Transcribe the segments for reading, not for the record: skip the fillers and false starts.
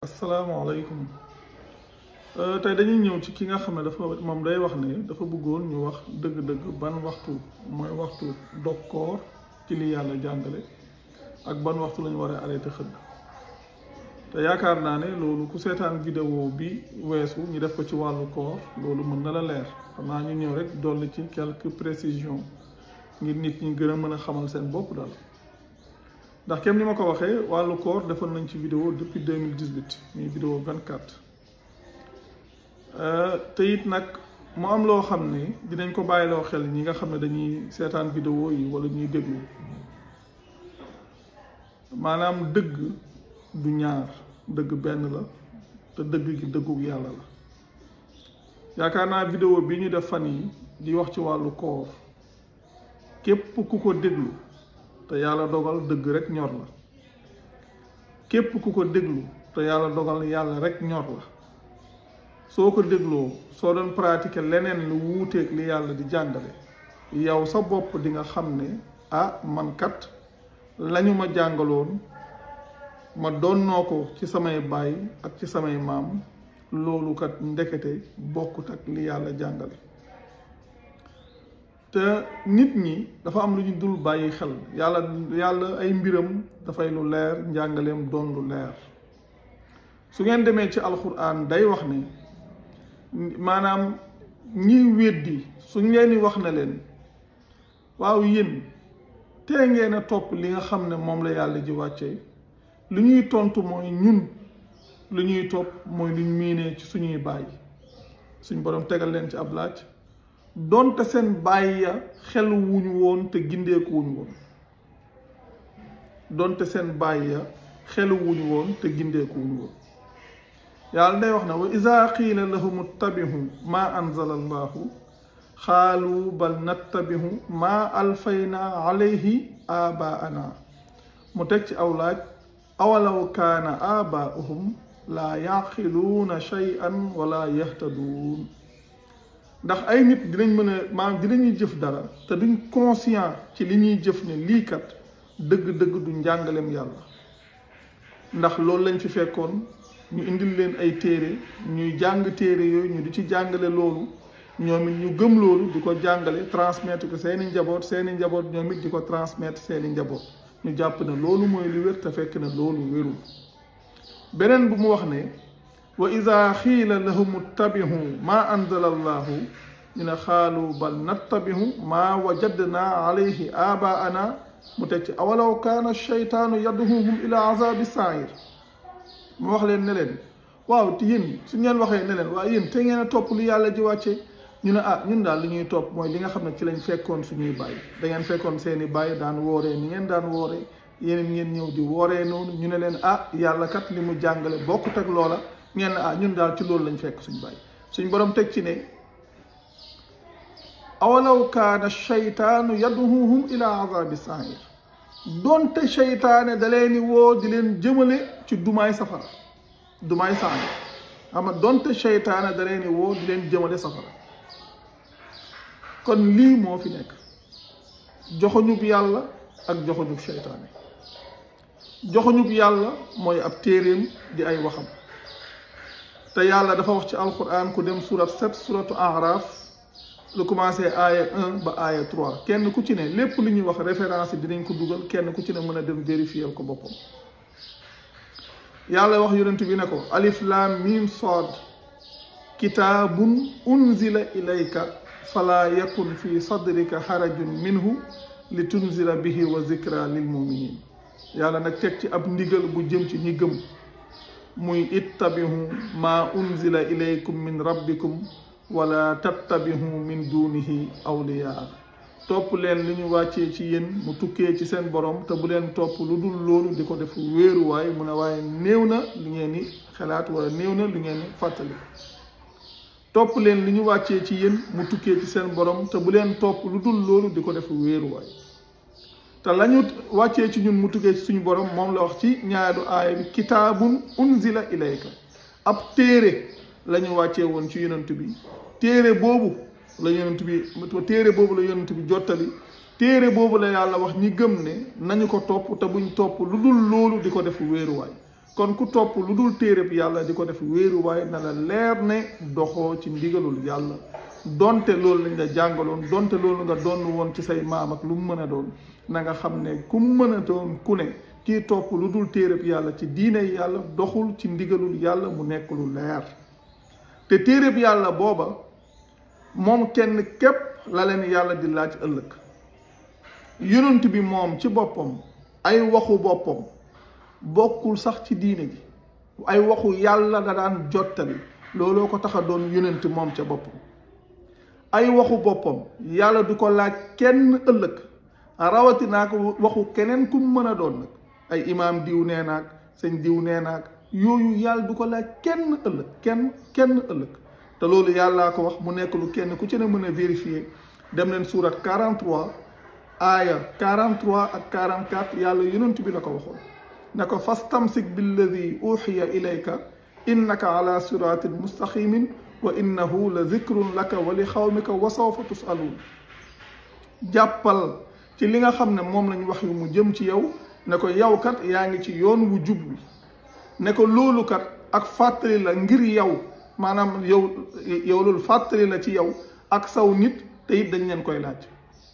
asalaamaaleykum tey dañuy ñëw ci ki nga xam ne dafa moom day wax ne dafa bëggoon ñu wax dëgg-dëgg ban waxtu mooy waxtu dog koor ci li yàlla jàngale ak ban waxtu lañu war a arrêté xëdd te yaakaar naa ne loolu ku seetaan vidéo bi weesu ñu def ko ci wàllu koor loolu mën na la leer xam naa ñu ñëw rek dolli ci quelques précisions ngir nit ñi gën a mën a xamal seen bopp daal. ndax kem ni ma ko waxee wàllu koor defoon nañ ci vidéo depuis 2018 muy vidéo 24 te it nag mu am loo xam ne dinañ ko bàyyiloo xel ñi nga xam ne dañuy seetaan vidéo yi wala ñuy déglu maanaam dëgg du ñaar dëgg benn la te dëgg gi dëggug yàlla la yaakaar naa vidéo bi ñu def fan yi di wax ci wàllu koor képp ku ko déglu te yàlla dogal dëgg rek ñor la képp ku ko déglu te yàlla dogal yàlla rek ñor la soo ko dégloo soo doon pratiquer leneen lu wuuteeg li yàlla di jàngale yow sa bopp di nga xam ne man kat lañu ma jàngaloon ma donnoo ko ci samay baay ak ci samay maam loolu kat ndekete bokkut ak li yàlla jàngale te nit ñi dafa am lu ñu dul bàyyi xel yàlla ay mbiram dafay lu leer njàngaleem doon lu leer su ngeen demee ci alxuraan day wax ne maanaam ñiy weddi suñ leen di wax ne leen waaw yéen tee ngeen a topp li nga xam ne moom la yàlla ji wàccee lu ñuy tontu mooy ñun lu ñuy topp mooy luñ miinee ci suñuy bàyyi suñ borom tegal leen ci ab laaj donte seen bàyyi ya xel wuñu woon te gindeeku wuñu woon donte seen bàyyi ya xel wuñu woon te gindeeku wuñu woon yàlla day wax na wa iza qiila lahum ittabi'u maa anzala allahu xaalu bal nattabi'u maa alfayna alayhi abaana mu teg ci aw laaj awalaw kaana abaa'uhum laa yaqiluuna shay'an wala yahtaduun ndax ay nit dinañ mën a maanaam dinañuy jëf dara te duñ conscient ci li ñuy jëf ne lii kat dëgg-dëgg du njàngaleem yàlla ndax loolu lañ fi fekkoon ñu indil leen ay téere ñuy jàng téere yooyu ñu di ci jàngale loolu ñoom it ñu gëm loolu di ko jàngale transmettre ko seeni njaboot ñoom it di ko transmettre seeni njaboot ñu jàpp ne loolu mooy li wér te fekk ne loolu wérul beneen bu mu wax ne wa iza xiila lahum ittabi'u maa anzala allahu ñu ne xaalu bal nattabi'u maa wajadna alayhi abaana mu teg ci awalaw kaana shaytaanu yad'uuhum ila azabi sair mu wax leen ne leen waaw te yéen su ngeen waxee ne leen waaye yéen te ngeen a topp lu yàlla ji wàcce ñu ne ñun daal li ñuy topp mooy li nga xam ne ci lañ fekkoon suñuy bàyyi da ngeen fekkoon seeni bàyyi daan wooree ni ngeen daan wooree yeneen ngeen ñëw di wooree noonu ñu ne leen yàlla kat li mu jàngale bokkut ak loola ngeen ñun daal ci loolu lañ fekk suñ bàyyi suñ borom teg ci ne awalaw kaana shaytaanu yad'uuhum ila azabi sair donte sheytaane da leen di woo di leen jëmale ci dumaay safara dumaay sair ama donte sheytaane da leen di woo di leen jëmale safara kon lii moo fi nekk joxoñub yàlla ak joxoñub sheytaane joxoñub yàlla mooy ab téeréem di ay waxam te yàlla dafa wax ci alquran ku dem surat 7 suratu araf lu commencé aaya 1 ba aaya 3 kenn ku ci ne lépp lu ñuy wax référence yi dinañ ko dugal kenn ku ci ne mën a dem vérifier ko boppam yàlla wax yonent bi ne ko alif lam mim sad kitaabun unzila ilayka fala yakun fi sadrika harajun minhu li tunzira bihi wa zikra lil muminin yàlla nag teg ci ab ndigal bu jëm ci ñi gëm muy ittabihu ma unzila ilaykum min rabbikum wala tattabihu min dunihi awliyaa topp leen li ñu wàccee ci yéen mu tukkee ci seen borom te bu leen topp lu dul loolu di ko def wéeruwaay mu ne waaye néew na li ngeen ni xalaat wala néew na li ngeen ni fàttali topp leen li ñu wàccee ci yéen mu tukkee ci seen borom te bu leen topp lu dul loolu di ko def wéeruwaay te lañu wàccee ci ñun mu tukkee ci suñu borom moom la wax ci ñaareelu aaya bi kitaabun unzila ilayka ab téere la ñu wàccee woon ci yonent bi téere boobu la yonent bi jottali téere boobu la yàlla wax ñi gëm ne nañu ko topp te buñ topp lu dul loolu di ko def wéeruwaay kon ku topp lu dul téereb yàlla di ko def wéeruwaay na la leer ne doxoo ci ndigalul yàlla donte loolu lañ la jàngaloon donte loolu nga doon woon ci say maam ak lu mu mën a doon na nga xam ne ku mu mën a doon ku ne kii topp lu dul téereb yàlla ci diine yàlla doxul ci ndigalul yàlla mu nekk lu leer te téereb yàlla booba moom kenn képp la leen yàlla di laaj ëllëg yonent bi moom ci boppam ay waxu boppam bokkul sax ci diine ji ay waxu yàlla da daan jottali looloo ko tax a doon yonent moom ca boppam ay waxu boppam yàlla du ko laaj kenn ëllëg rawatinaa ko waxu keneen ku mën a doon nag ay imaam diw nee naag sëñ diw nee naag yooyu yàlla du ko laaj kenn ëllëg kenn ëllëg te loolu yàllaa ko wax mu nekk lu kenn ku ci ne mën a vérifier dem leen surat 43 aaya 43 ak 44 yàlla yonent bi la ko waxoon ne ko fastamsik billadi uxiya ilayka innaka ala siratin mustaqimin wa innahu la zikrun laka wa li xawmika wa sawfa tusaluun jàppal ci li nga xam ne moom lañ wax yu mu jëm ci yow ne ko yow kat yaa ngi ci yoon wu jub wi ne ko loolu kat ak fàttali la ngir yow maanaam yow loolu fàttali la ci yow ak saw nit te it dañ leen koy laaj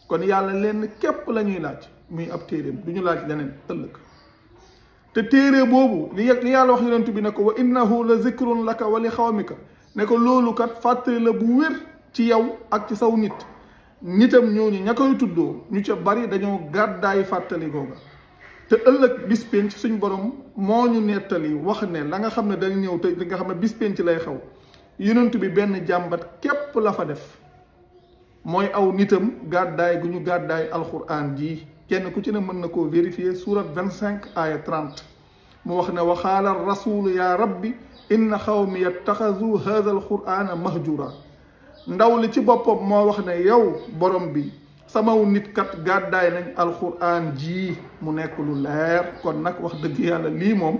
kon yàlla leen képp la ñuy laaj muy ab téeréem du ñu laaj leneen ëllëg te téere boobu li yàlla wax yonent bi ne ko wa innahu la zikrun laka wa li xawmika ne ko loolu kat fàttali la bu wér ci yow ak ci saw nit nitam ñooñu ña koy tuddoo ñu ca bari dañoo gàddaay fàttali googa te ëllëg bis penc suñ borom moo ñu nettali wax ne la nga xam ne dañ ñëw te li nga xam ne bis penc lay xew yonent bi benn jàmbat képp la fa def mooy aw nitam gàddaay gu ñu gàddaay alquran ji kenn ku ci ne mën na koo vérifier surat 25 aya 30 mu wax ne waxaala rasul ya rabbi inna xawmi yattaxazu hada alqurana mahjura ndaw li ci boppam moo wax ne yow borom bi samaw nit kat gàddaay nañ alquran ji mu nekk lu leer kon nag wax dëgg yàlla lii moom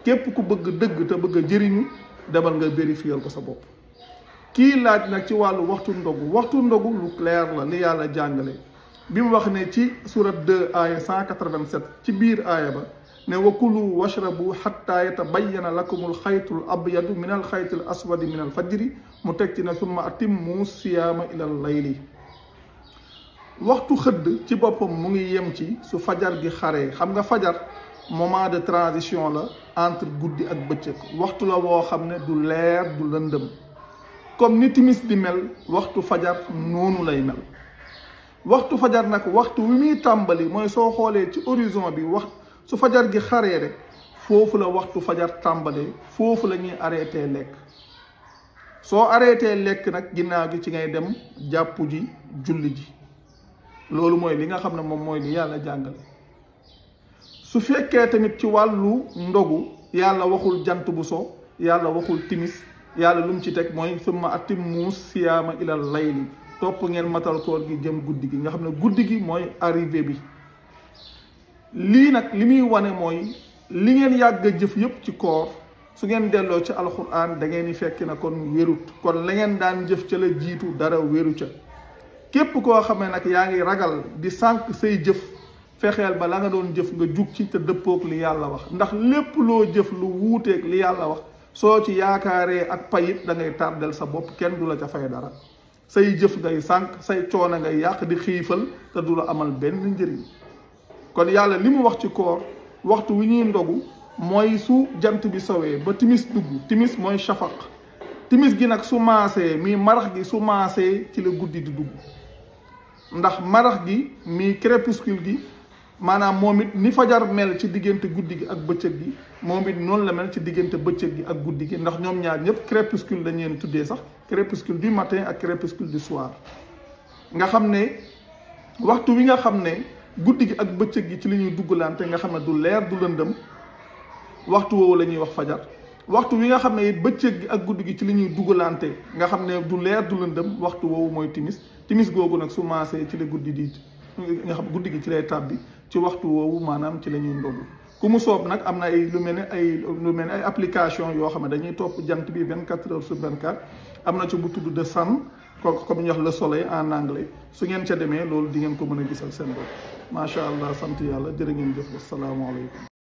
képp ku bëgg dëgg te bëgg a jëriñu demal nga vérifier ko sa bopp kii laaj nag ci wàllu waxtu ndogu lu leer la li yàlla jàngale bi mu wax ne ci surat 2 aaya 187 ci biir aaya ba ne wa kulu washrabu xatta yatabayyana lakum alxaytul abyadu min alxaytil aswadi min alfajri mu teg ci ne summa atimmu siyaama ilal layli waxtu xëdd ci boppam mu ngi yem ci su fajar gi xaree xam nga fajar moment de transition la entre guddi ak bëccëg waxtu la woo xam ne du leer du lëndëm comme ni timis di mel waxtu fajar noonu lay mel waxtu fajar nag waxtu wi muy tàmbali mooy soo xoolee ci horizon bi wax su fajar gi xaree rek foofu la waxtu fajar tàmbalee foofu la ñuy arrêté lekk soo arrêté lekk nag ginnaaw gi ci ngay dem jàpp ji julli ji loolu mooy li nga xam ne moom mooy li yàlla jàngale su fekkee tamit ci wàllu ndogu yàlla waxul jant bu so yàlla waxul timis yàlla lu mu ci teg mooy summa atimmu siyaama ilal layli topp ngeen matal koor gi jëm guddi gi nga xam ne guddi gi mooy arrivé bi lii nag li muy wane mooy li ngeen yàgg a jëf yépp ci koor su ngeen delloo ci alxuraan da ngeen di fekk na kon wérut kon la ngeen daan jëf ca la jiitu dara wéru ca képp koo xam ne nag yaa ngi ragal di sànq say jëf fexeel ba la nga doon jëf nga jug ci te dëppook li yàlla wax ndax lépp loo jëf lu wuuteeg li yàlla wax soo ci yaakaaree ak payit da ngay tardel sa bopp kenn du la ca fay dara say jëf ngay sànq say coono ngay yàq di xiifal te du la amal benn njëriñ kon yàlla li mu wax ci koor waxtu wi ñuy ndogu mooy su jant bi sowee ba timis dugg timis mooy shafaq timis gi nag su maasee mi marax gi su maasee ci la guddi di dugg ndax marax gi mi crépuscule gi maanaam moom it ni fajar mel ci diggante guddi gi ak bëccëg gi moom it noonu la mel ci diggante bëccëg gi ak guddi gi ndax ñoom ñaar ñëpp crépuscule dañ leen tuddee sax crépuscule du matin ak crépuscule du soir nga xam ne waxtu wi nga xam ne guddi gi ak bëccëg gi ci li ñuy duggalante nga xam ne du leer du lëndëm waxtu woowu la ñuy wax fajar waxtu wi nga xam ne it bëccëg gi ak guddi gi ci li ñuy duggalante nga xam ne du leer du lëndëm waxtu woowu mooy timis timis googu nag su maasee ci la guddi di nga xam guddi gi ci lay tàbbi ci waxtu woowu maanaam ci la ñuy ndogu ku mu soob nag am na ay lu mel ne ay application yoo xam ne dañuy topp jant bi 24 heures sur 24 am na ci bu tudd de sun comme ñu wax le soleil en anglais su ngeen ca demee loolu di ngeen ko mën a gisal seen bopp macha allah sant yàlla jërë ngeen jëf asalaamaaleykum